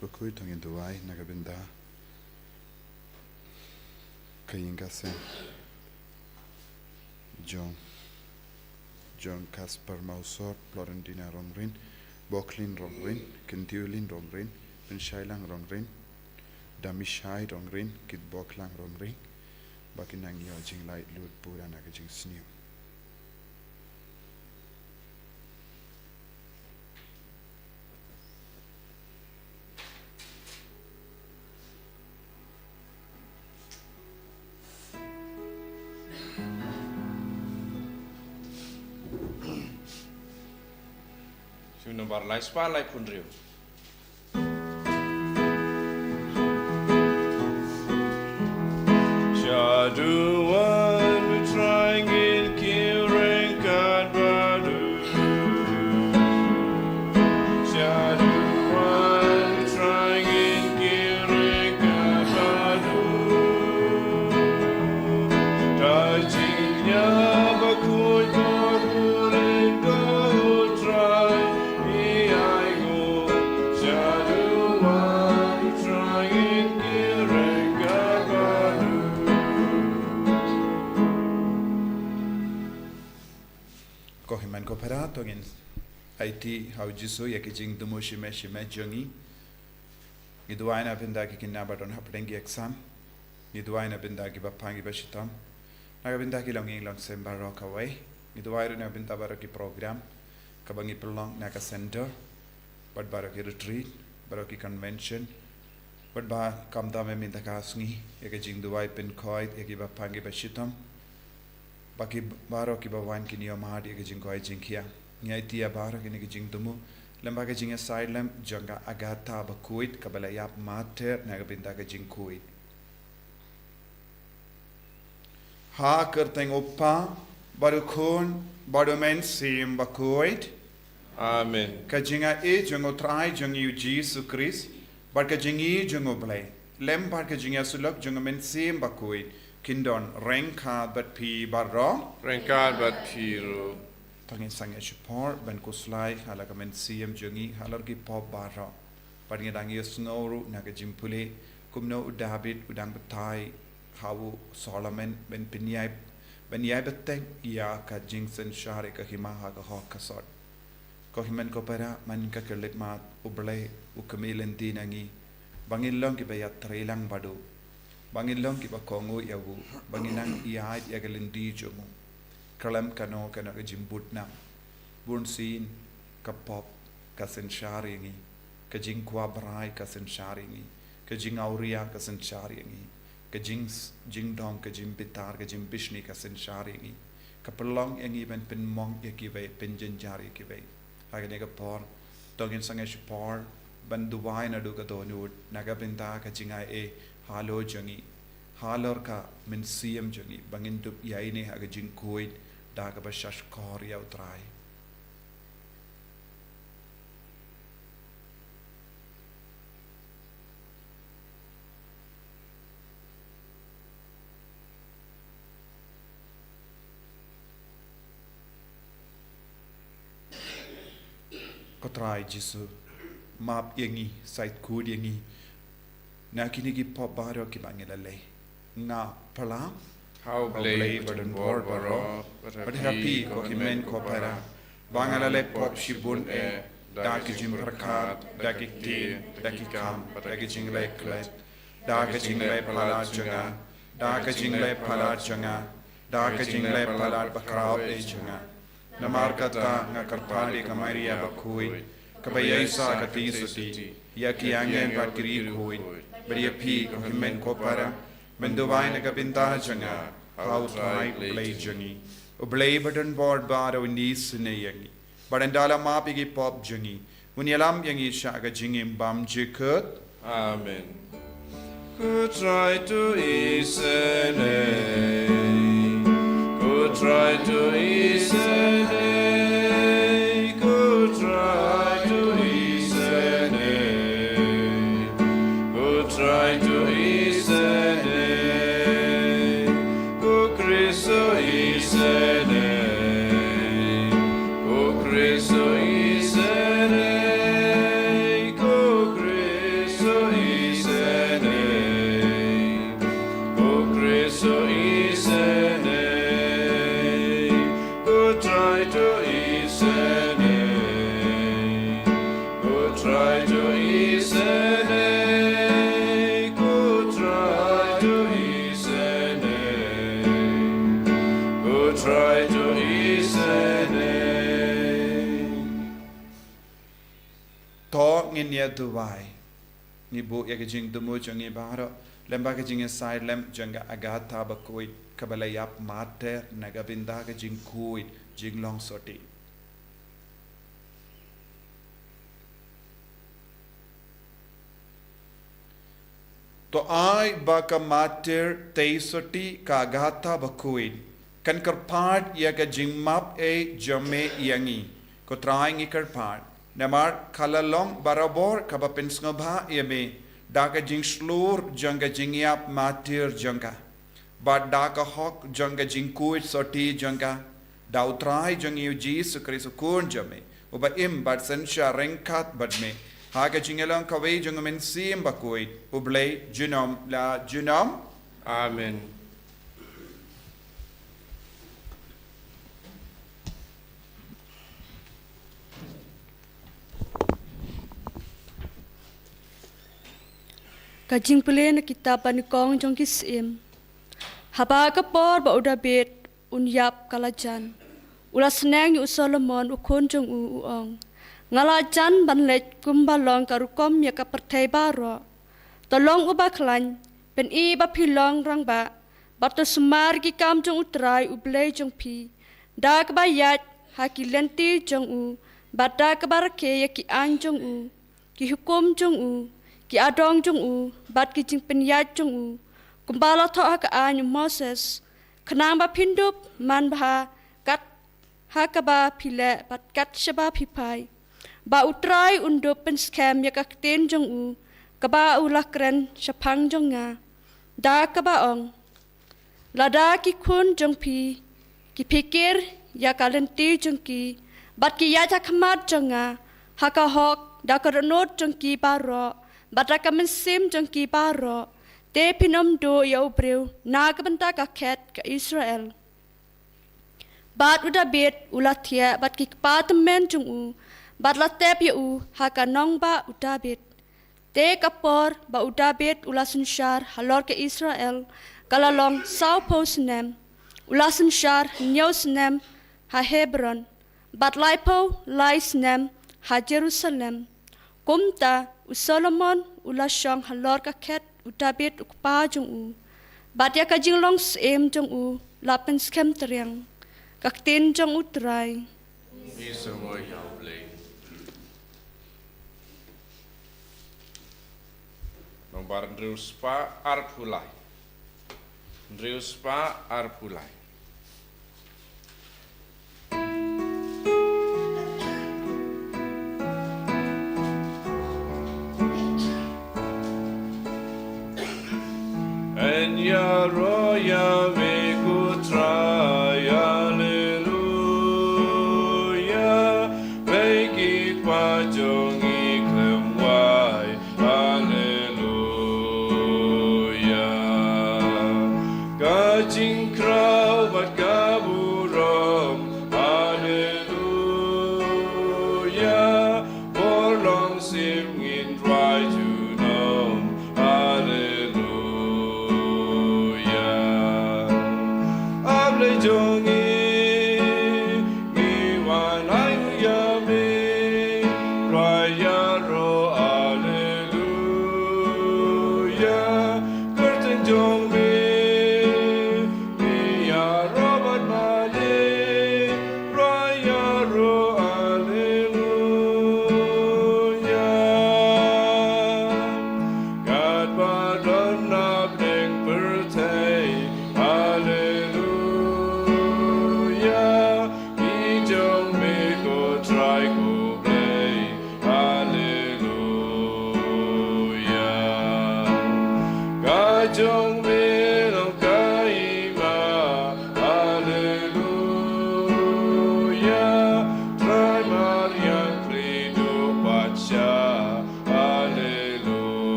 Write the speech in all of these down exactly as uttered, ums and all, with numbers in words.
Bakhuid, to ngin duwai na ka bynta ka ïing ka sem jong, jong Kasper Mawsor, Florentina Rongrin, Boklin Rongrin, Kyntiulin Rongrin, Pynshailang Rongrin, Damishai Rongrin, Kitboklang Rongrin, ba kin nang ïoh jinglaitluid pura na ka jingsniew. Shu nombar lai spah lai phew hynriew. Shaduwan u trai ngin kyreng katba duh. Shaduwan u trai ngin kyreng katba duh. Trai jingïa bakhuid bad u ring ko u trai. Ko hynmen ko para, to ngin aiti ha u Jisu ïa ki jingthmu shimet shimet jong ngi. Ngi duwai na bynta ki khynnah ba don hapdeng ki exam. Ngi duwai na bynta ki bapang ki bashitom. Na ka bynta ki longïing longsem baroh kawei. Ngi duwai ruh na bynta baroh ki program kaba ngi pynlong na ka center, bad baroh ki retreat, baroh ki convention, bad ba kam dam mynta ka sngi ïa ka jingduwai pynkhuid ïa ki bapang ki bashitom, ba ki baroh kiba wan kin ïohmad ïa ka jingkoit jingkhiah. Ngi aiti ïa baroh kine ki jingthmu lyngba ka jingïasaid lem jong ka Agatha bakhuid kaba la ïap martyr na ka bynta ka jingkhuid. Ha ka kyrteng u Kpa, bad u Khun, bad u Mynsiem Bakhuid. Amen. Ka jingaiei jong u Trai jong ngi u Jisu Khrist, bad ka jingïeit jong u Blei, lem bad ka jingïasyllok jong u Mynsiem Bakhuid, kin don ryngkat bad phi baroh. Ryngkat bad phi ruh. To ngin sangeh shipor ban khuslai ha la ka mynsiem jong ngi halor ki pop baroh. Bad ngi dang ïohsngew ruh na ka jingpule kumno u David u dang batai ha u Solomon ban pynïaid, ban ïaid bteng ïa ka jingsynshar ïa ka hima ha ka hok ka sot. Ko hynmen ko para, man ka kyrlitmat, u Blei u kmie lynti na ngi ba ngin long kiba ïatreilang bad u, ba ngin long kiba kohnguh ïa u, ba ngin nang ïaid ïa ka lynti jong u. Khlem kano kano ka jingbud nam, bunsien ka pop ka synshar ïa ngi, ka jingkwah brai ka synshar ïa ngi, ka jingawria ka synshar ïa ngi, ka jing, jingdong, ka jingbitar, ka jingbishni ka synshar ïa ngi, ka pynlong ïa ngi ban pynmong ïa kiwei, pynjynjar ïa kiwei. Ha kane ka por, to ngin sangeh shipor ban duwai naduh ka dohnud na ka bynta ka jingaiei halor jong ngi, halor ka mynsiem jong ngi, ba ngin dup ïaineh ha ka jingkhuid da kaba shahshkor ïa u Trai. Ko Trai Jisu, map ïa ngi, shait khuid ïa ngi na kine ki pop baroh kiba ngi la leh. Nga pyrshang ha u Blei badonbor baroh, bad ha phi ko hynmen ko para, ba nga la leh pop shibun eh, da ki jingpyrkhat, da ki ktien, da ki kam, da ki jingleh klet, da ka jingleh palat jong nga, da ka jingleh palat jong nga, da ka jingleh palat bakhraw eh jong nga. Namar kata nga kyrpad ïa ka Maria bakhuid, kaba ïaishah ka Tripiti, ïa ki angel bad ki riewkhuid, bad ïa phi ko hynmen ko para, ban duwai na ka bynta jong nga ha u Trai u Blei jong ngi. U Blei badonbor baroh un isynei ïa ngi, bad ynda la map ïa ki pop jong ngi, un ïalam ïa ngi sha ka jingim bym jukut. Amen. Ko Trai to isynei, ko Trai to isynei, ko Trai to isynei, ko Trai to isynei, ko Khrist to isynei, ko Khrist to isynei, ko Khrist Trai to isynei. To ngin ïa duwai. Ngi buh ïa ka jingthmu jong ngi baroh lem bad ka jingïasaid lem jong ka Agatha bakhuid kaba la ïap martir na ka bynta ka jingkhuid jinglong sotti. To ai ba ka martir tei sotti ka Agatha bakhuid kan kyrpad ïa ka jingmap ei jong me ïa ngi. Ko Trai, ngi kyrpad namar ka la long barabor kaba pynsngewbha ïa me da ka jingshlur jong ka jingïap martir jong ka bad da ka hok jong ka jingkhuid sotti jong ka, da U Trai jong ngi U Jisu Khrist U Khun jong me, uba im bad synshar ryngkat bad me ha ka jingïalong kawei jong U Mynsiem Bakhuid, U Blei junom la junom. Amen. Ka jingpule na kitab ba nyngkong jong ki Syiem. Haba ka por ba u Dabid un ïap ka la jan, u la sneng ïa u Solomon u khun jong u, u ong, nga la jan ban leit kumba long ka rukom ïa ka pyrthei baroh. To long uba khlaiñ, pyni ba phi long rangbah, bad to sumar ki kam jong U Trai U Blei jong phi da kaba ïaid ha ki lynti jong u, bad da kaba rakhe ïa ki aiñ jong u, ki hukum jong u, ki adong jong u, bad ki jingpynïaid jong u, kumba la thoh ha ka aiñ u Moses, khnang ba phin dup manbha kat ha kaba phi leh bad kat shaba phi phai, ba U Trai un dup pynskhem ïa ka ktien jong u kaba u la kren shaphang jong nga, da kaba ong, lada ki khun jong phi ki phikir ïa ka lynti jong ki bad ki ïaid ha khmat jong nga ha ka hok da ka dohnud jong ki baroh bad da ka mynsiem jong ki baroh, te phin ym duh ïa u briew na ka bynta ka khet ka Israel. Bad u Dabid u la thiah bad ki kpa tymmen jong u, bad la tep ïa u ha ka nongbah u Dabid. Te ka por ba u Dabid u la synshar halor ka Israel ka la long sawphew snem. U la synshar hynñiew snem ha Hebron, bad laiphew lai snem ha Jerusalem. Kumta u Solomon u la shong halor ka khet u Dabid u kpa jong u, bad ïa ka jinglong syiem jong u la pynskhem triang. Ka ktien jong U Trai. Ngi sngewbha ïa U Blei. Nombar hynriew spah arphew lai. Hynriew spah arphew lai. Yn ïaroh ïa me ko Trai, haleluya. Peit ki kpa jong ngi khlem wai, haleluya. Ka jingkraw bad ka burom, haleluya. Bor long sim ngin rwai junom, haleluya. A Blei jong ngi, ngi wan ai nguh ïa me, rwai ïaroh, haleluya. Kyrteng jong me, me ïaroh bad mane, rwai ïaroh, haleluya. Katba don na pdeng pyrthei, haleluya.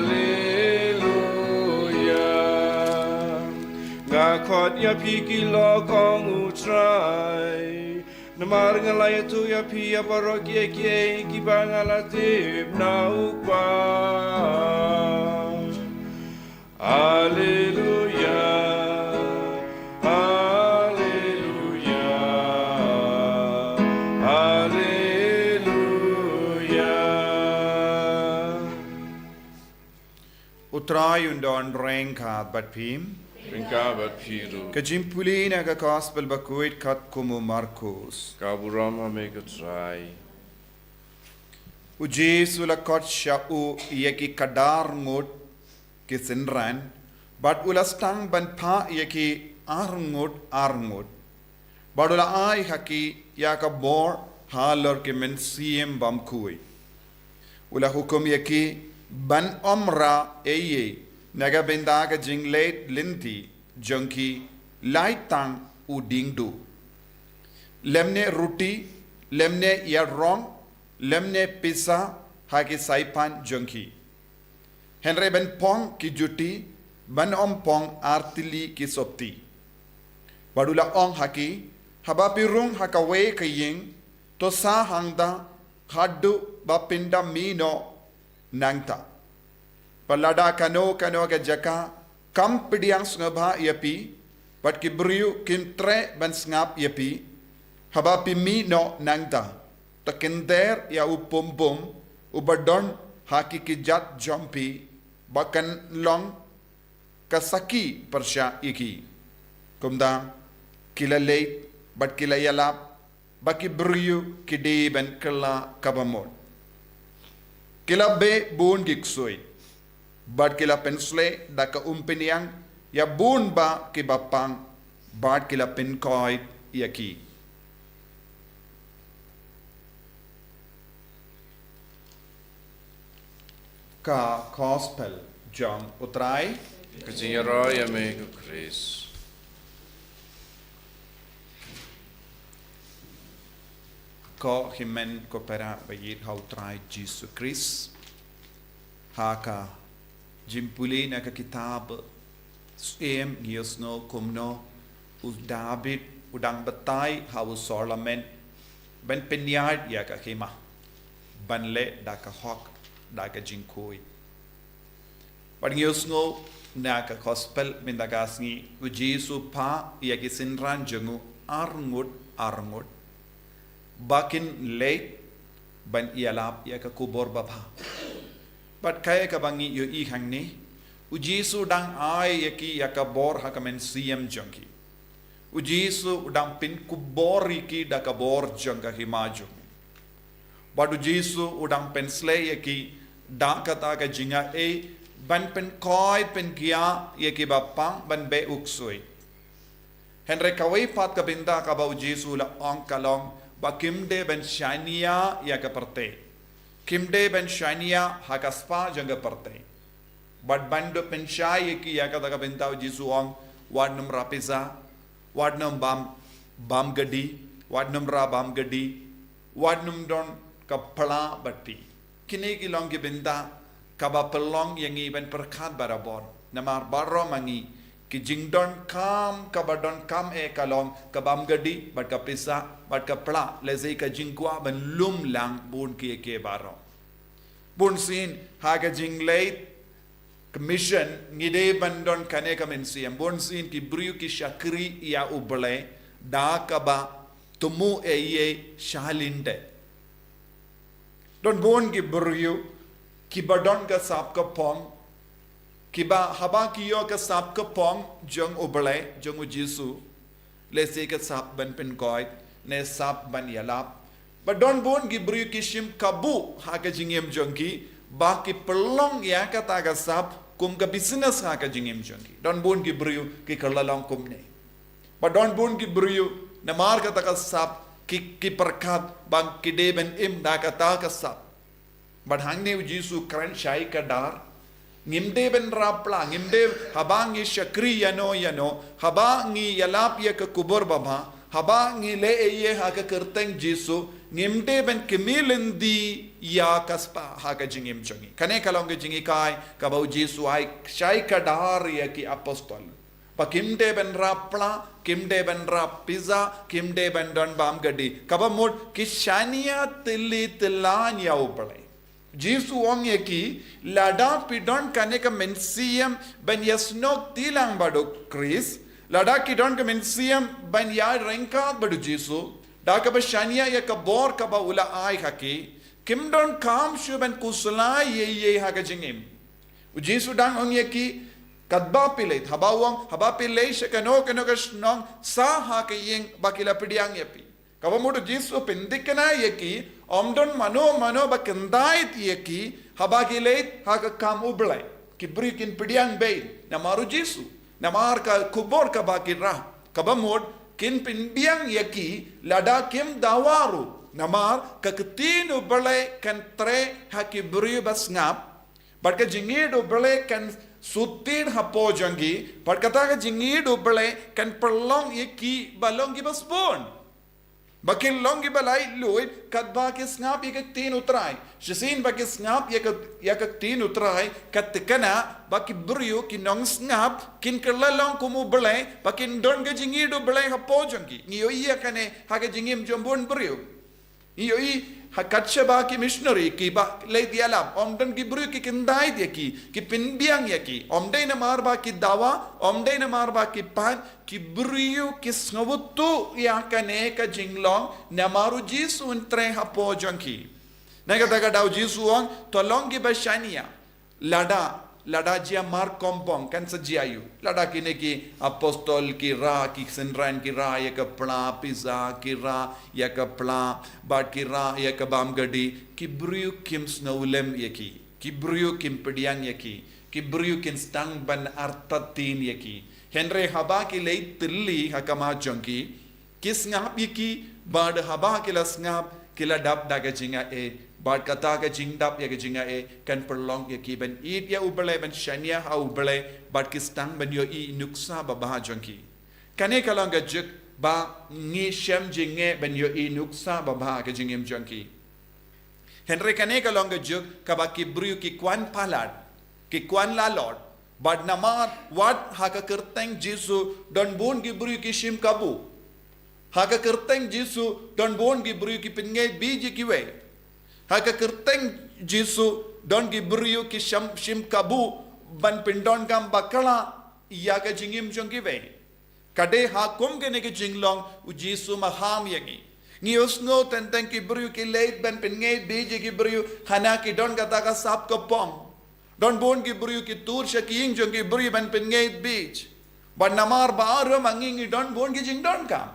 Haleluya. Nga khot ïa phi ki lok, ong U Trai, namar nga la ïathuh ïa phi ïa baroh kiei kiei kiba nga la tip na U Kpa. Haleluya. Haleluya. Haleluya. U Trai un don ryngkat bad phi. Ryngkat bad phi ruh. Ka jingpule na ka Gospel bakhuid katkum u Markos. Ka burom ha me ko Trai. U Jisu u la khot sha u ïa ki khadar ngut ki synran, bad u la sdang ban phah ïa ki ar ngut ar ngut. Bad u la ai ha ki ïa ka bor halor ki mynsiem bymkhuid. U la hukum ïa ki ban ym rah ei ei na ka bynta ka jingleit lynti jong ki, lait tang u dieng duh, lymne ruti, lymne ïarong, lymne pisa ha ki saipan jong ki. Hynrei ban phong ki juti, ban ym phong ar tylli ki sopti. Bad u la ong ha ki, haba phi rung ha kawei ka ïing, to sah hangta haduh ba phin da mih noh nangta. Bad lada kano kano ka jaka kam pdiang sngewbha ïa phi, bad ki briew kim treh ban sngap ïa phi, haba phi mih noh nangta, to kynter ïa u pumbum uba don ha ki kjat jong phi, ba kan long ka sakhi pyrshah ïa ki. Kumta ki la leit bad ki la ïalap ba ki briew ki dei ban kylla kaba mut. Ki la beh bun ki ksuid, bad ki la pynsleh da ka umphniang ïa bun bah kiba pang, bad ki la pynkoit ïa ki. Ka Gospel jong U Trai. Ka jingïaroh ïa me ko Khrist. Ko hynmen ko para ba ïeit ha U Trai Jisu Khrist, ha ka jingpule na ka kitab Syiem ngi ïohsngew kumno u David u dang batai ha u Solomon ban pynïaid ïa ka hima ban leh da ka hok, da ka jingkhuid. Bad ngi ïohsngew na ka Gospel mynta ka sngi, U Jisu u phah ïa ki synran jong u arngut arngut ba kin leit ban ïalap ïa ka khubor babha. Bad kaei kaba ngi ïohi hangne, U Jisu u dang ai ïa ki ïa ka bor ha ka mynsiem jong ki. U Jisu u dang pynkhubor ïa ki da ka bor jong ka hima jong u. Bad U Jisu u dang pynsleh ïa ki da kata ka jingai ban pynkoit pynkiah ïa kiba pang ban beh u ksuid. Hynrei kawei pat ka bynta kaba U Jisu u la ong ka long ba kim dei ban shaniah ïa ka pyrthei. Kim dei ban shaniah ha ka spah jong ka pyrthei. Bad ban duh pynshai ïa ki ïa kata ka bynta U Jisu u ong, wat nym rah pisa, wat nym bam, bam gadi, wat nym rah bam gadi, wat nym don ka phla bad phi. Kine ki long ki bynta kaba pynlong ïa ngi ban pyrkhat barabor. Namar baroh ma ngi, ki jingdonkam kaba donkam eh ka long ka bam gadi bad ka pisa bad ka phla, lehse ka jingkwah ban lum lang bun kiei kiei baroh. Bunsien ha ka jingleit ka mission ngi dei ban don kane ka mynsiem. Bunsien ki briew ki shakri ïa U Blei da kaba thmu ei ei sha lyndet. Don bun ki briew kiba don ka sap ka phong, kiba haba ki ïoh ka sap ka phong jong U Blei, jong U Jisu, lehse ka sap ban pynkoit ne sap ban ïalap. Bad don bun ki briew ki shim kabu ha ka jingim jong ki ba ki pynlong ïa kata ka sap kum ka business ha ka jingim jong ki. Don bun ki briew ki kylla long kumne. Bad don bun ki briew namar kata ka sap ki, ki pyrkhat ba ki dei ban im da kata ka sap. Bad hangne U Jisu u kren shai kdar, ngim dei ban rah phla, ngim dei, haba ngi shakri ïano ïano, haba ngi ïalap ïa ka khubor babha, haba ngi leh ei ei ha ka kyrteng Jisu, Ngim dei ban kmie lynti ïa ka spah ha ka jingim jong ngi. Kane ka long ka jinghikai kaba u Jisu ai shai kdar ïa ki apostol. Ba kim dei ban rah pla, kim dei ban rah pisa, kim dei ban don bam gadi. Kaba mut ki shaniah tylli tyllan ïa u Blei. Jisu ong ïa ki, lada phi don kane ka mynsiem ban ïasnoh kti lang bad u Khrist, lada ki don ka mynsiem ban ïaryngkat bad u Jisu, da kaba shaniah ïa ka bor kaba u la ai ha ki, kim donkam shuh ban khuslai ei ei ha ka jingim. U Jisu dang ong ïa ki, katba phi leit, haba u ong, haba phi leit sha kano kano ka shnong, sah ha ka ïing ba ki la pdiang ïa phi. Kaba mut u Jisu u pynthikna ïa ki, ym don mano mano ba kyndait ïa ki, haba ki leit ha ka kam u Blei. Ki briew kin pdiang beit, namar u Jisu, namar ka khubor kaba ki rah. Kaba mut, kin pynbiang ïa ki, lada kim dawa ruh. Namar ka ktien u Blei kan treh ha ki briew ba sngap, bad ka jingïeit u Blei kan sutit hapoh jong ki, bad kata ka jingïeit u Blei kan pynlong ïa ki ba long ki ba sbun. Ba kin long ki ba laitluid, katba ki sngap ïa ka ktien u Trai. Shisien ba ki sngap ïa ka, ïa ka ktien u Trai, ka thikna, ba ki briew ki nongsngap, kin kylla long kum u Blei, ba kin don ka jingïeit u Blei hapoh jong ki. Ngi ïohi ïa kane, ha ka jingim jong bun briew. Ngi ïohi ha kat shaba ki missionary kiba leit ïalap, ym don ki briew ki kyndait ïa ki, ki pynbiang ïa ki, ym dei namar ba ki dawa, ym dei namar ba ki pait, ki briew ki sngewthuh ïa kane ka jinglong, namar u Jisu un treh hapoh jong ki. Na kata ka daw u Jisu u ong, to long ki ba shaniah. Lada, lada jia markongpong kan sa jia ïa u. Lada kine ki apostol ki rah, ki synran ki rah ïa ka pla pisa, ki rah ïa ka pla, bad ki rah ïa ka bam gadi, ki briew kim sngewlem ïa ki. Ki briew kim pdiang ïa ki. Ki briew kin sdang ban artatien ïa ki. Hynrei haba ki leit tylli ha khmat jong ki, ki sngap ïa ki, bad haba ki la sngap, ki la dap da ka jingaiei, bad kata ka jingdap ïa ka jingaiei, kan pynlong ïa ki ban ïeit ïa u Blei, ban shaniah ha u Blei, bad ki sdang ban ïohi nuksa babha jong ki. Kane ka long ka juk ba ngi shem jingeh ban ïohi nuksa babha ha ka jingim jong ki. Hynrei kane ka long ka juk kaba ki briew ki kwah palat, ki kwah lalot, bad namar wat ha ka kyrteng Jisu don bun ki briew ki shim kabu. Ha ka kyrteng Jisu don bun ki briew ki pynngeit beit ïa kiwei. Ha ka kyrteng Jisu don ki briew ki sham, shim kabu ban pyndonkam bakla ïa ka jingim jong kiwei. Ka dei ha kum kane ka jinglong u Jisu maham ïa ngi. Ngi ïohsngew teng teng ki briew ki leit ban pynngeit beit ïa ki briew, hana ki don kata ka sap ka pom. Don bun ki briew ki tur sha ki ïing jong ki briew ban pynngeit beit. Bad namar ba arum ha ngi ngi don bun ki jingdonkam.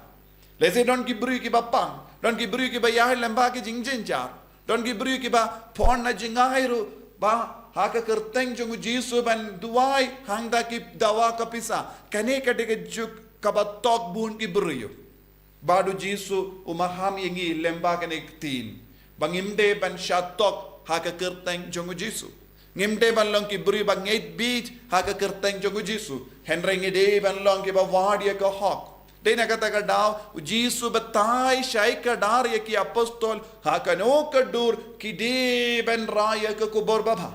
Lehse don ki briew kiba pang, don ki briew kiba ïaid lyngba ki jingjynjar. Don ki briew kiba pon na jingai ruh ba ha ka kyrteng jong u Jisu ban duwai hangta ki dawa ka pisa. Kane ka dei ka juk kaba tok bun ki briew. Bad u Jisu u maham ïa ngi lyngba kane ka ktien ba ngim dei ban shah tok ha ka kyrteng jong u Jisu. Ngim dei ban long ki briew ba ngeit beit ha ka kyrteng jong u Jisu. Hynrei ngi dei ban long kiba wad ïa ka hok. Dei na kata ka daw u Jisu u batai shai kdar ïa ki apostol ha kano ka dur ki dei ban rah ïa ka khubor babha.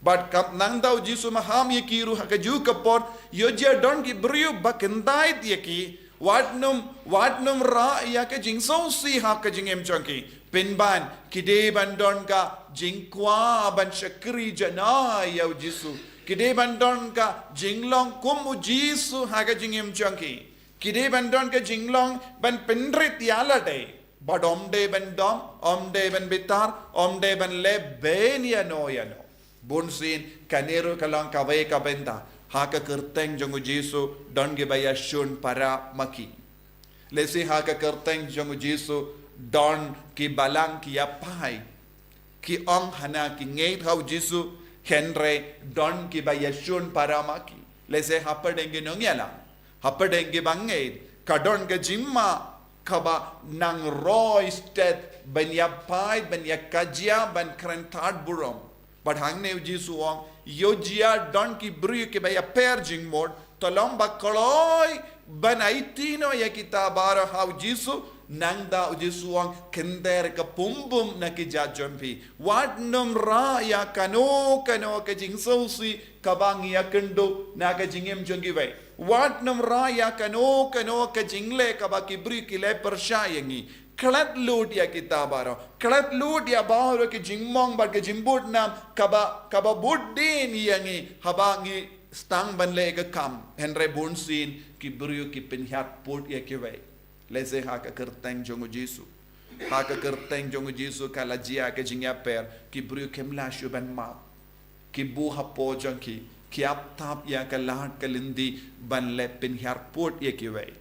Bad kam nangta u Jisu u maham ïa ki ruh ha kajuh ka por, ïoh jia don ki briew ba kyndait ïa ki, wat nym, wat nym rah ïa ka jingsngewsih ha ka jingim jong ki. Pynban, ki dei ban don ka jingkwah ban shakri janai ïa u Jisu. Ki dei ban don ka jinglong kum u Jisu ha ka jingim jong ki. Ki dei ban don ka jinglong ban pynrit ïa lade. Bad ym dei ban dom, ym dei ban bitar, ym dei ban leh beiñ ïano ïano. Bunsien, kane ruh ka long kawei ka bynta. Ha ka kyrteng jong u Jisu, don kiba ïashun para ma ki. Lehse ha ka kyrteng jong u Jisu, don ki balang ki ïapaid. Ki ong hana ki ngeit ha u Jisu, hynrei don kiba ïashun para ma ki. Lehse hapdeng ki nongïalam, hapdeng ki bangeit, ka don ka jingma kaba nang roi stet ban ïapaid, ban ïakajia, ban kren tad burom. Bad hangne u Jisu u ong, ïoh jia don ki briew kiba ïaper jingmut, to long ba kloi ban aiti noh ïa kita baroh ha u Jisu, Nangta u Jisu u ong, kynter ka pumbum na ki jait jong phi. Wat nym rah ïa kano kano ka jingsngewsih kaba ngi ïakynduh na ka jingim jong kiwei. Wat nym rah ïa kano kano ka jingleh kaba ki briew ki leh pyrshah ïa ngi. Klet lut ïa kita baroh. Klet lut ïa baroh ki jingmong bad ki jingbud nam kaba, kaba bud dien ïa ngi haba ngi sdang ban leh ka kam. Hynrei bunsien ki briew ki pynhiar pud ïa kiwei. Lehse ha ka kyrteng jong u Jisu. Ha ka kyrteng jong u Jisu ka la jia ka jingïapher, ki briew kim lah shuh ban map. Ki buh hapoh jong ki, ki ap tap ïa ka lad ka lynti ban leh pynhiar pud ïa kiwei.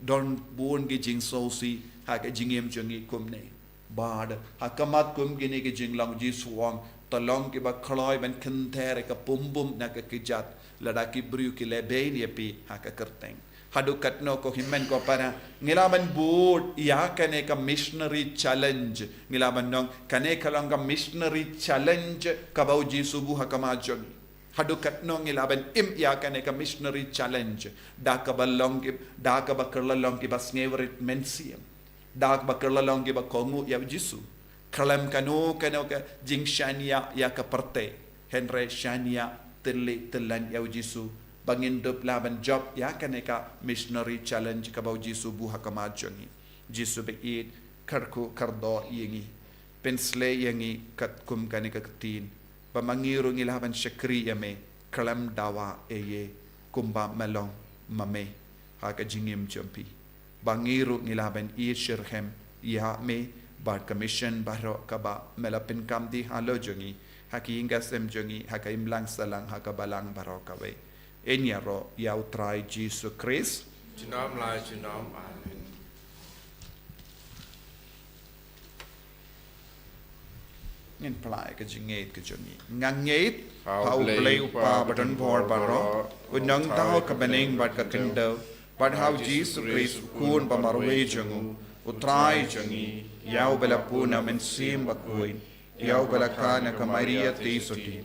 Don bun ki jingsngewsih ha ka jingim jong ngi kumne. Bad ha khmat kum kine ki jinglong u Jisu u ong, to long kiba kloi ban kynter ïa ka pumbum na ka kjat, lada ki briew ki leh bein ïa phi ha ka kyrteng. Haduh katno ko hynmen ko para, ngi lah ban bud ïa kane ka missionary challenge. Ngi lah ban ong, kane ka long ka missionary challenge kaba u Jisu u buh ha khmat jong ngi. Haduh katno ngi lah ban im ïa kane ka missionary challenge. Da kaba long ki, da kaba kylla long kiba sngewrit mynsiem. Da kaba kylla long kiba kohnguh ïa u Jisu. Khlem kano kano ka jingshaniah ïa ka pyrthei. Hynrei shaniah tylli tyllan ïa u Jisu. Ba ngin dup lah ban jop ïa kane ka missionary challenge kaba u Jisu u buh ha khmat jong ngi. Jisu ba ïeit, kyrkhu kyrdoh ïa ngi. Pynsleh ïa ngi katkum kane ka ktien. Ba ma ngi ruh ngi lah ban shakri ïa me, khlem dawa eiei, kumba me long ma me, ha ka jingim jong phi. Ba ngi ruh ngi lah ban ïeit shitrhem ïa me, bad ka mission baroh kaba me la pynkam dei halor jong ngi, ha ka ïing ka sem jong ngi, ha ka imlang sahlang, ha ka balang baroh kawei. Yn ïaroh ïa u Trai Jisu Khrist. Junom la junom, amen. Ngin pynlait ka jingngeit ka jong ngi. Nga ngeit ha U Blei U Kpa badonbor baroh, U Nongthaw ka bneng bad ka khyndew, bad ha U Jisu Khrist U Khun ba marwei jong U, U Trai jong ngi, ïa uba la pun na U Mynsiem Bakhuid, ïa uba la kha na ka Maria Theisotti,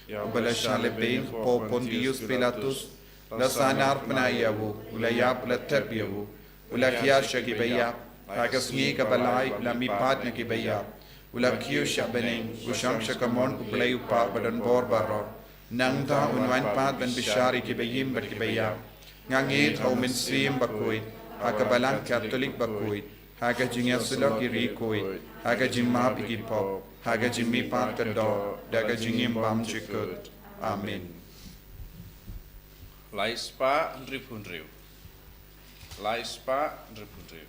ïa uba la shah leh bein hapoh Pontius Pilatus, la sahnarphna ïa u, u la ïap, u la thep ïa u, u la khia sha kiba ïap, ha ka sngi kaba lai u la mihpat na kiba ïap, u la kiew sha bneng, u shong sha kamon U Blei U Kpa badonbor baroh. Nangta un wan pat ban bishar ïa kiba im bad kiba ïap. Nga ngeit ha U Mynsiem Bakhuid, ha ka Balang Katholik bakhuid, ha ka jingïasyllok ïa ki riewkhuid, ha ka jingmap ïa ki pop, ha ka jingmihpat ka doh, da ka jingim bymjukut. Amen. Lai spah hynriewphew hynriew. Lai spah hynriewphew hynriew.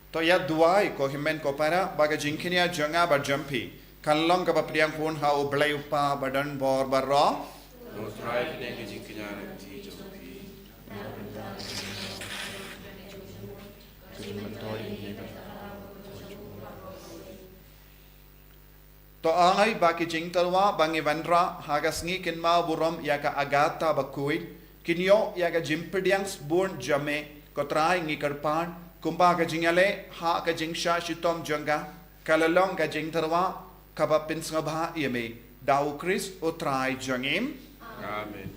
To ïa duwai ko hynmen ko para, ba ka jingkñia jong nga bad jong phi kan long kaba pdiang hun ha U Blei U Kpa badonbor baroh. To trai kane ka jingkñia na ka kti jong phi. To ai ba ki jingtyrwa ba ngi wanrah ha ka sngi kynmaw burom ïa ka Agatha bakhuid, kin ïoh ïa ka jingpdiang sbun jong me, ko Trai, ngi kyrpad, kumba ka jingïaleh ha ka jingshah shitom jong ka, ka la long ka jingtyrwa kaba pynsngewbha ïa me, da U Khrist U Trai jong ngi. Amen.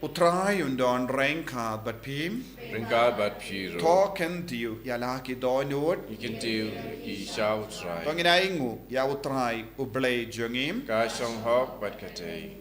U Trai un don ryngkat bad phi. Ryngkat bad phi ruh. To khyndiat ïa la ki dohnud. Ngi khyndiat ïa U Trai. To ngin ainguh ïa U Trai U Blei jong ngi. Ka shong hok bad ka dei.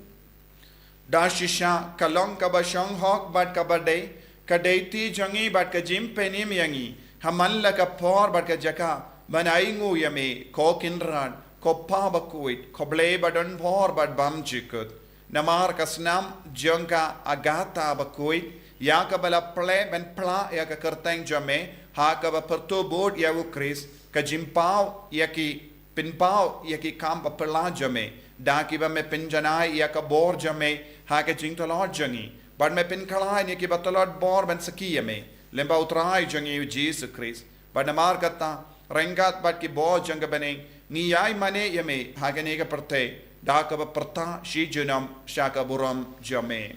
Da shisha ka long kaba shong hok bad kaba dei, ka dei ti jong ngi bad ka jingpynim ïa ngi, ha man la ka por bad ka jaka, ban ainguh ïa me, ko Kynrad, ko Pa bakhuid, ko Blei ba don bor bad bymjukut. Namar ka snam jong ka Agatha bakhuid, ïa kaba la plie ban phla ïa ka kyrteng jong me, ha kaba pyrtuh bud ïa U Khrist, ka jingpaw ïa ki pynpaw ïa ki kam baphylla jong me, da kiba me pynjanai ïa ka bor jong me, ha ka jingtlot jong ngi, bad me pynkhlaiñ ïa kiba tlot bor ban sakhi ïa me, lyngba U Trai jong ngi U Jisu Khrist. Bad namar kata, ryngkat bad ki bor jong ka bneng, ngi ïai mane ïa me, ha kane ka pyrthei, da kaba pyrta shi junom sha ka burom jong me.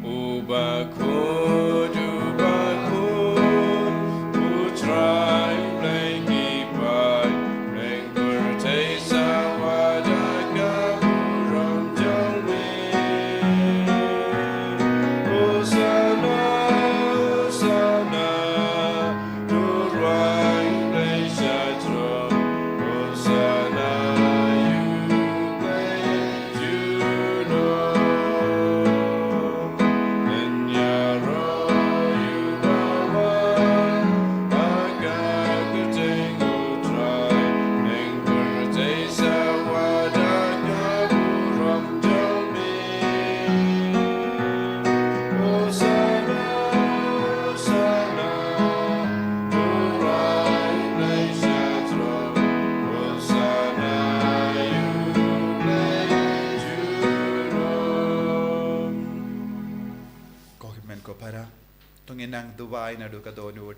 U bakhuid, u bakhuid, U Trai Blei ki paid, ring pyrthei sawa da ka burom jong me. Hosana, Hosana, to U Trai Blei sha throne. Hosana, ïa U Blei Ko hynmen ko para, to ngin nang duwai naduh ka dohnud.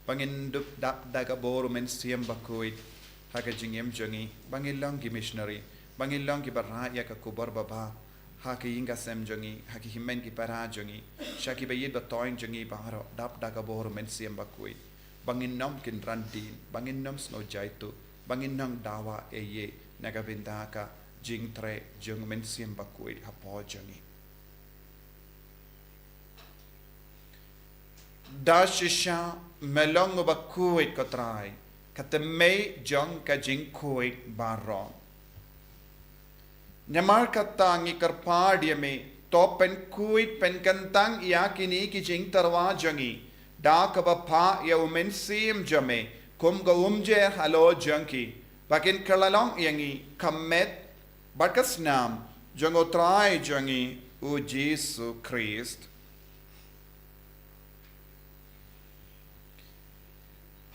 Ba ngin dup dap da ka bor U Mynsiem Bakhuid ha ka jingim jong ngi. Ba ngin long ki missionary. Ba ngin long kiba rah ïa ka khubor babha ha ka ïing ka sem jong ngi, ha ki hynmen ki para jong ngi, sha kiba ïeit ba thoiñ jong ngi baroh, dap da ka bor U Mynsiem Bakhuid. Ba ngin nym kynran dien, ba ngin nym sngew jaituh, ba ngin nang dawa ei ei na ka bynta ka jingtrei jong U Mynsiem Bakhuid hapoh jong ngi. Da shisha me long uba khuid ko Trai, ka tymmen jong ka jingkhuid baroh. Namar kata ngi kyrpad ïa me, to pynkhuid pynkyntang ïa kine ki jingtyrwa jong ngi, da kaba phah ïa U Mynsiem jong me kum ka umjer halor jong ki, ba kin kylla long ïa ngi ka met bad ka snam jong U Trai jong ngi U Jisu Khrist.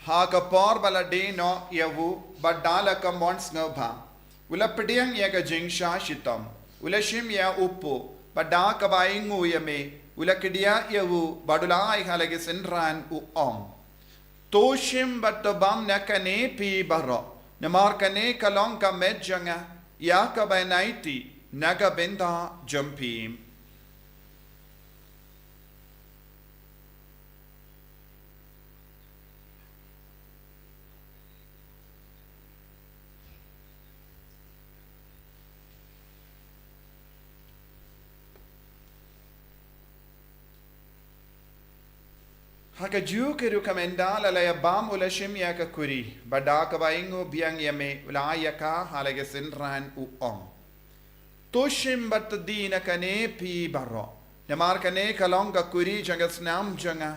Ha ka por ba la die noh ïa u, bad da la ka mon sngewbha, u la pdiang ïa ka jingshah shitom, u la shim ïa u kpu, bad da kaba ainguh ïa me, u la kdiah ïa u, bad u la ai ha la ki synran, u ong: To shim bad to bam na kane phi baroh, namar kane ka long ka met jong nga, ïa kaba nai tih na ka bynta jong phi. Ha kajuh ka rukom ynda la la ïa bam u la shim ïa ka khuri, bad da kaba ainguh biang ïa me u la ai ïa ka ha la ki synran u ong: To shim bad to die na kane phi baroh, namar kane ka long ka khuri jong ka snam jong nga,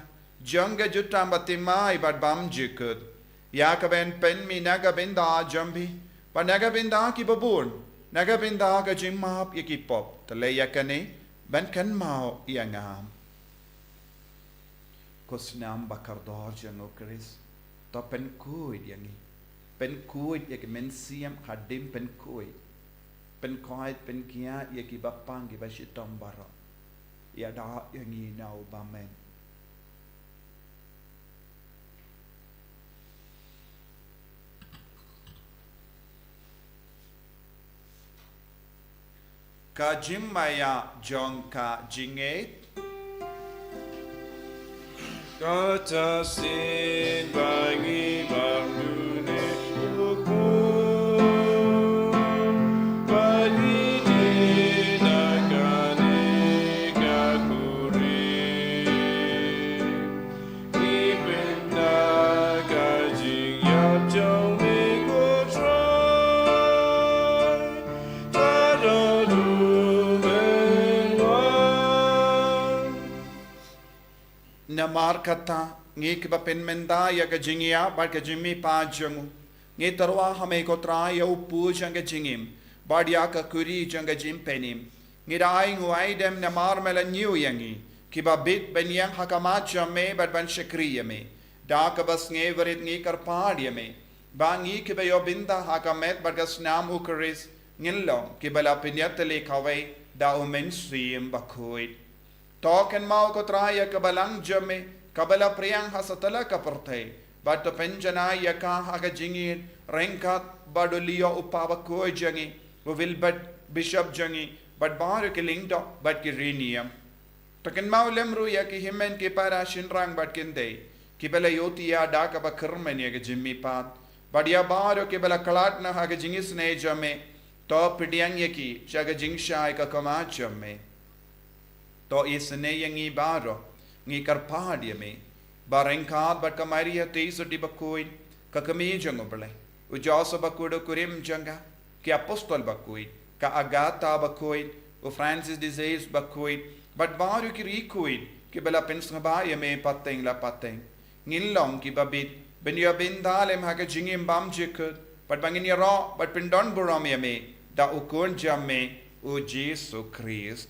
jong ka jutang bathymmai bad bymjukut, ïa kaba yn pynmih na ka bynta jong phi bad na ka bynta kiba bun, na ka bynta ka jingmap ïa ki pop. To leh ïa kane ban kynmaw ïa nga. Ko snam ba kordor jong U Khrist, to pynkhuid ïa ngi. Pynkhuid ïa ki mynsiem hadien pynkhuid. Pynkhuid, pynkhiah ïa kiba pang kiba shitom baroh. Ïada ïa ngi na u bymman. Ka jingmaïa jong ka jingngeit. Kata shisien ba ngi bam dune u kpu, ba ngi die na ka Namar kata, ngi kiba pynmynta ïa ka jingïap bad ka jingmihpat jong u, ngi tyrwa ha me ko Trai ïa u pu jong ka jingim bad ïa ka kuri jong ka jingpynim. Ngi da ainguh aidem namar me la ñiew ïa ngi, kiba bit ban ïeng ha khmat jong me bad ban shakri ïa me. Da kaba sngewrit ngi kyrpad ïa me ba ngi kiba ïoh bynta ha ka met bad ka snam u Khrist ngin long kiba la pynïatylli kawei da u Mynsiem Bakhuid. To kynmaw ko Trai ïa ka balang jong me kaba la phriang ha satlak ka pyrthei, bad to pynjanai ïa ka ha ka jingïeit ryngkat bad u Leo u pa bakhuid jong ngi, u Wilbert bishop jong ngi, bad baroh ki lyngdoh bad ki riewniam. To kynmaw lem ruh ïa ki hynmen ki para shynrang bad kynthei kiba la ïohthiah da kaba kyrmen ïa ka jingmihpat, bad ïa baroh kiba la khlad noh ha ka jingisynei jong me. To pdiang ïa ki sha ka jingshai ka khmat jong me. To isynei ïa ngi baroh, ngi kyrpad ïa me, ba ryngkat bad ka Maria Theisotti bakhuid, ka kmie jong u Blei, u Joseph bakhuid u kurim jong ka, ki apostol bakhuid, ka Agatha bakhuid, u Francis de Sales bakhuid, bad baroh ki riewkhuid kiba la pynsngewbha ïa me pateng la pateng, ngin long kiba bit ban ïoh bynta lem ha ka jingim bymjukut, bad ba ngin ïaroh bad pyndonburom ïa me da u Khun jong me, u Jisu Khrist.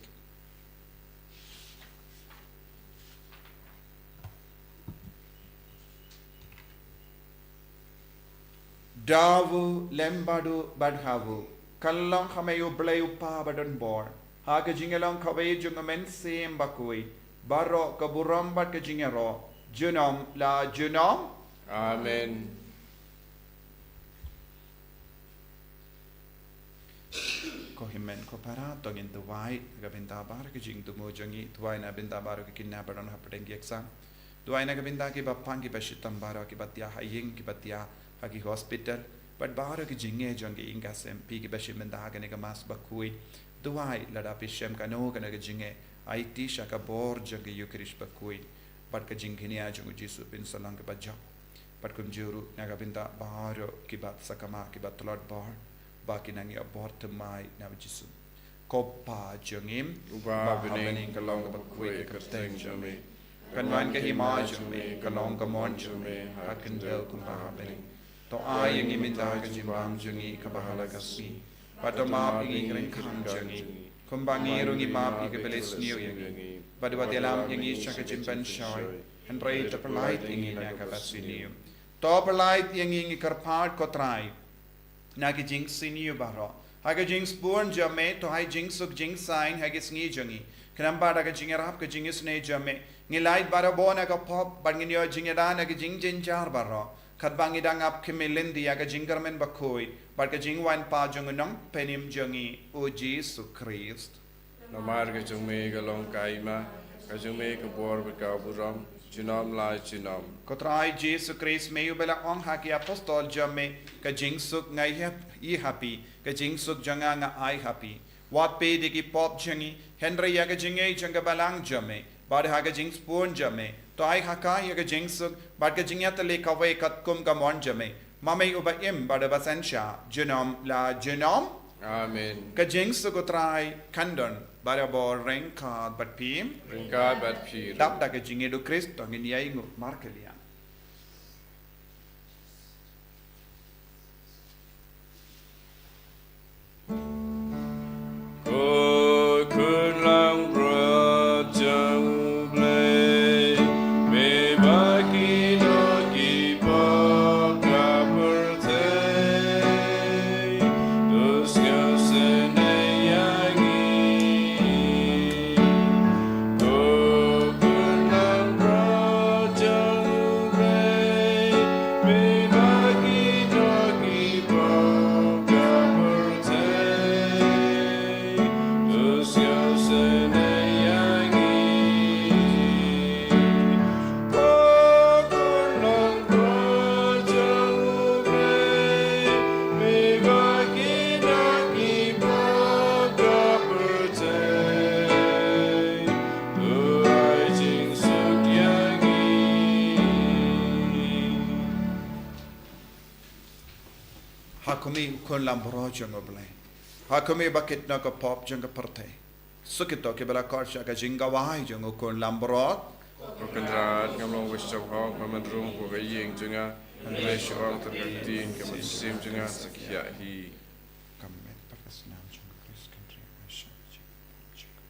Da u lem bad u bad ha u, kan long ha me u Blei u Pa badonbor, ha ka jingïalong kawei jong u Mynsiem Bakhuid, baroh ka burom bad ka jingïaroh junom la junom. Amen. Ko hynmen ko para, to ngin duwai na ka bynta baroh ka jingthmu jong ngi. Duwai na bynta baroh ka khynnah ba don hapdeng ki exam. Duwai na ka bynta kiba pang kiba shitom baroh, kiba thiah ha ïing, kiba thiah ha ki hospital, bad baroh ki jingeh jong ki ïing ki sem, phi kiba shim bynta ha kane ka Mass bakhuid. Duwai lada phi shem kano kano ka jingeh, aiti sha ka bor jong ka Eukharist bakhuid bad ka jingkñia jong u Jisu phin sa long kaba jop. Bad kumjuh ruh na ka bynta baroh kiba sakma, kiba tlot bor, ba kin nang ïoh bor thymmai na u Jisu. Ko Pa jong ngi, uba ha bneng, ka long kaba khuid ka kyrteng jong me. Kan wan ka hima jong me, kan long ka mon jong me ha khyndew kumba ha bneng. To ai ïa ngi mynta ka jingbam jong ngi kaba ha la ka sngi. Bad to map ïa ngi ki ryngkang jong ngi, kumba ngi ruh ngi map ïa kiba la sniew ïa ngi. Bad wat ïalam ïa ngi sha ka jingpynshoi, hynrei to pyllait ïa ngi na kaba sniew. To pyllait ïa ngi, ngi kyrpad ko Trai, na ki jingsniew baroh. Ha ka jingsbun jong me to ai jingsuk jingsaiñ ha ki sngi jong ngi. Khnang ba da ka jingïarap ka jingisynei jong me, ngi lait barabor na ka pop bad ngin ïoh jingïada na ki jingjynjar baroh, katba ngi dang ap khmih lynti ïa ka jingkyrmen bakhuid bad ka jingwan pat jong u Nongpynim jong ngi, u Jisu Khrist. Namar ka jong me ka long ka hima, ka jong me ka bor bad ka burom junom la junom. Ko Trai Jisu Khrist, me uba la ong ha ki apostol jong me, ka jingsuk nga ai ha phi, ka jingsuk jong nga nga ai ha phi. Wat peit ïa ki pop jong ngi, hynrei ïa ka jingngeit jong ka balang jong me. Bad ha ka jingsbun jong me to ai ha ka ïa ka jingsuk bad ka jingïatylli kawei katkum ka mon jong me, ma me uba im bad uba synshar junom la junom. Amen. Ka jingsuk u Trai kan don barabor ryngkat bad phi. Ryngkat bad phi ruh. Dap da ka jingïeit u Khrist to ngin ïainguh markylliang. Ko Khun Langbrot jong U Blei, me ba ki dohnud ki pop ka pyrthei, to sngewsynei ïa ngi. Ko Khun Langbrot jong U Blei, me ba ki dohnud ki pop ka pyrthei, to sngewsynei ïa ngi. Ko Khun Langbrot jong U Blei, me ba ki dohnud ki pop ka pyrthei, to ai jingsuk ïa ngi. Ha khmih, U Khun Langbrot jong U Blei. Ha khmih ba ki dohnud ki pop jong ka pyrthei. Suk ïa kito kiba la khot sha ka jingkhawai jong U Khun Langbrot. Ko Kynrad, ngam long wis jong hok ba men rung hapoh ka ïing jong nga. Hynrei shu ong tang ka ktien, ka mynsiem jong nga sa khiah hi. Ka met bad ka snam jong u Khrist kan ri ha sha jingim jong nga.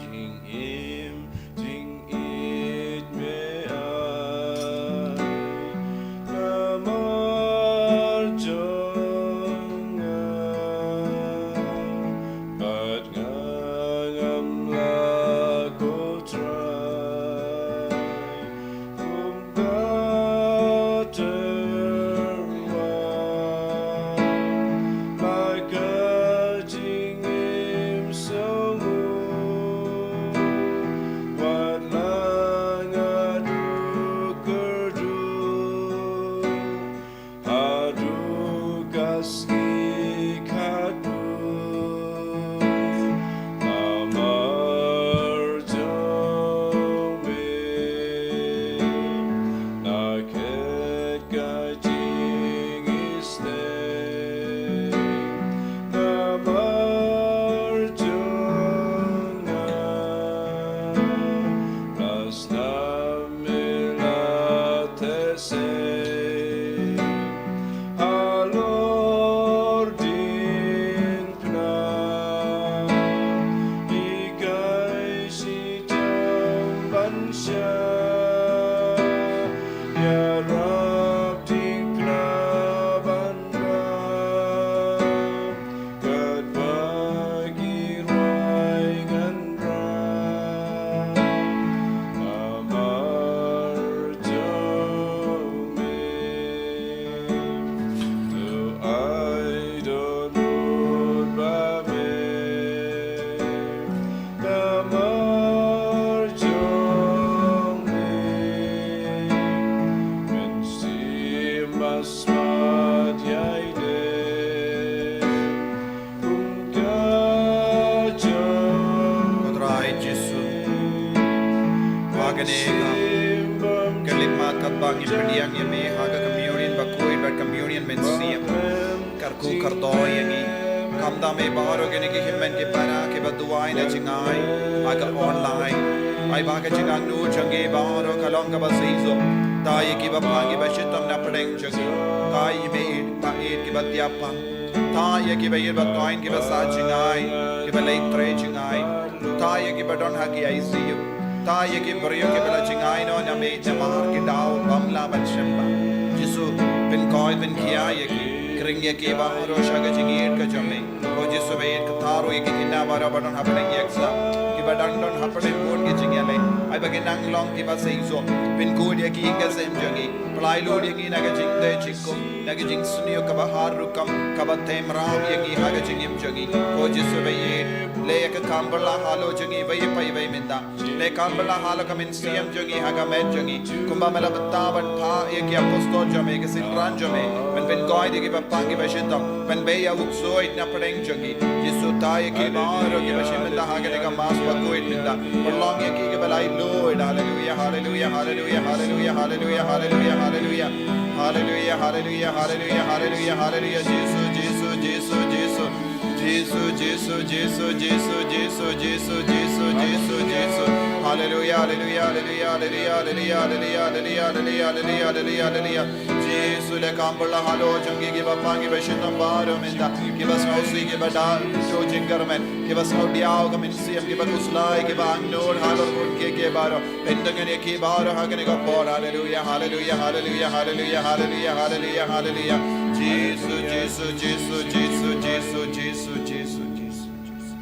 Jingim jingïeit me ai namar jong nga, bad nga ngam lah, ko Trai, kum ka tyrwa, la ka jingim sngew, wat la nga duk kyrduh haduh ka sngi khatduh. Namar jong me nga khet ka jingïaseng, namar jong nga la snam me la theh seng. Halor diengphna, hikai shitom ban shah, ïarap diengphna ban rah, katba ki rwai ngan rah. Namar jong me, to ai dohnud ba me. Namar jong me, mynsiem ba smat ïaineh. Ko Trai Jisu, ha kane ka khyllipmat katba ngin pdiang ïa me ha ka communion bakhuid bad communion mynsiem, kyrkhu kyrdoh ïa ngi. Kham da me baroh kine ki hynmen ki para kiba duwai na jngai ha ka online. Ai ba ka jingangnud jong ngi baroh ka long kaba shisha. Tang ïa kiba pang kiba shitom na pdeng jong ngi. Tang ïa me ba ïeit kiba thiah pang. Tang ïa kiba ïeit ba toiñ kiba sah jngai, kiba leit trei jngai. Tang ïa kiba don ha ki I C U. Tang ïa ki briew kiba la jngai noh na me namar ki daw bym lah ban shem bha. Jisu, pynkhuid pynkhia ïa ki. Ïa ki baroh sha ka jingïeit ka jong me. Ko Jisu ba ïeit, kata ruh ïa ki khynnah baroh ba don hapdeng ïa ka exam, kiba dang don hapdeng bun ki jingïaleh, ai ba kin nang long kiba seisoh. Pynkhuid ïa ki ha ka seng jong ngi. Pynlait lut ïa ngi na ka jingtei jingkhuid, na ka jingsniew kaba har rukom, kaba them ram ïa ngi ha ka jingim jong ngi. Ko Jisu ba ïeit, leh ïa ka kam ba la halor jong ngi, ba ïa phi ba ïa mynta. Leh kam ba la halor ka mynsiem jong ngi ha ka met jong ngi. Kumba me la bynta ban phah ïa ki apostol jong me, ki synran jong me, ban pynkhuid ïa kiba pang kiba shitom, ban bei ïa u ksuid na pdeng jong ngi. Jisu, tai ïa ki baroh kiba shim bynta ha kane ka Mass bakhuid mynta. Pynlong ïa ki kiba laitluid. Haleluia, haleluia, haleluia, haleluia, haleluia, haleluia, haleluia. Haleluia, haleluia, haleluia, haleluia, haleluia. Jisu, Jisu, Jisu, Jisu. Jisu, Jisu, Jisu, Jisu, Jisu, Jisu, Jisu, Jisu, Jisu. Haleluia, haleluia, haleluia, haleluia, haleluia. Jisu, leh kam ba la halor jong ki kiba pang kiba shitom baroh mynta, kiba sngewsih, kiba da to jingkyrmen, kiba sngew diaw ka mynsiem, kiba khuslai, kiba angnud halor bun ki ki baroh. Pyndeng ïa ki baroh ha kane ka por. Haleluia, haleluia, haleluia, haleluia, haleluia, haleluia, haleluia. Jisu, Jisu, Jisu, Jisu, Jisu, Jisu, Jisu, Jisu.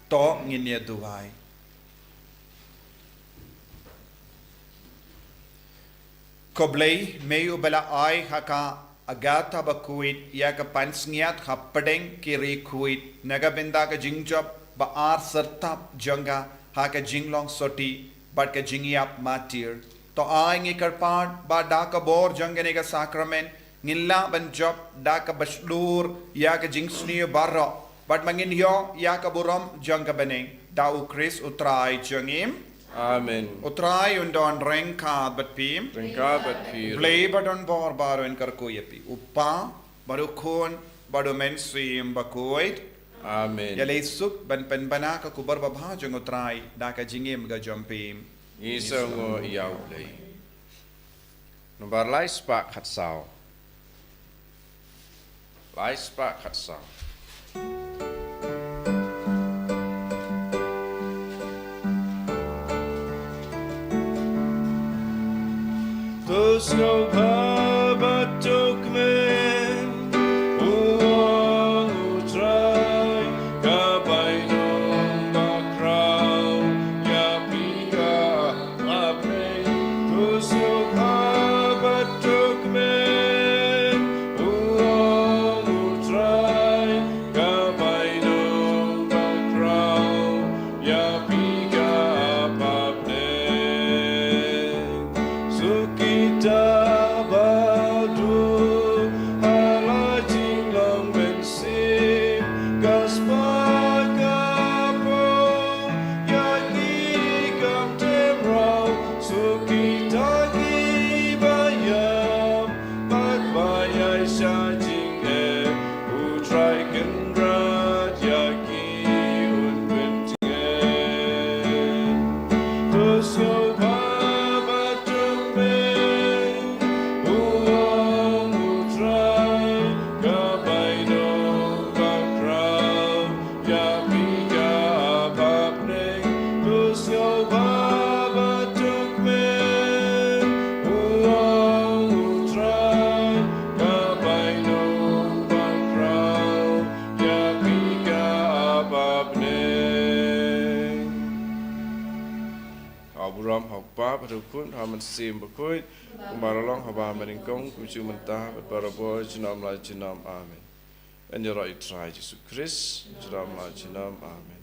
To ngin ïa duwai. Ko Blei, me uba la ai ha ka Agatha bakhuid ïa ka pansngiat hapdeng ki riewkhuid, na ka bynta ka jingjop ba ar syrtap jong ka ha ka jinglong sotti bad ka jingïap martir. To ai ngi kyrpad ba da ka bor jong kane ka sakramen ngin lah ban jop da kaba shlur ïa ka jingsniew baroh, bad ba ngin ïoh ïa ka burom jong ka bneng. Da U Khrist U Trai jong ngi. Amen. U Trai un don ryngkat bad phi. Ryngkat bad phi. Blei ba don bor baroh un kyrkhu ïa phi. U Kpa, bad U Khun, bad U Mynsiem Bakhuid. Amen. Ïaleh suk ban pynbna ka khubor babha jong U Trai da ka jingim ka jong phi. Ngi sngewnguh ïa U Blei. Nombar lai spah khatsaw. Lai spah khatsaw. To sngewbha bad to kmen, u ong U Trai, ka bainong bakhraw ïa phi ka bapdeng. To sngewbha bad to kmen, u ong U Trai, ka bainong bakhraw ïa phi ka bapdeng. Suk kita ba duk ha la jinglong mynsiem, ka spah ka pung ïa ki kam them raw. Suk kita kiba ïap bad ba ïaid sha jingeh, U Trai Kynrad ïa ki un pyntngen. To sngewbha bad to kmen, u ong U Trai, ka bainong bakhraw ïa phi ka bapdeng. To sngewbha bad to kmen, u ong U Trai, ka bainong bakhraw ïa phi ka bapdeng. Ka burom ha U Kpa bad U Khun bad U Mynsiem Bakhuid, kumba la long haba mynnyngkong, kumjuh mynta bad barabor, junom la junom. Amen. Ban ïaroh ïa U Trai Jisu Khrist, junom la junom. Amen.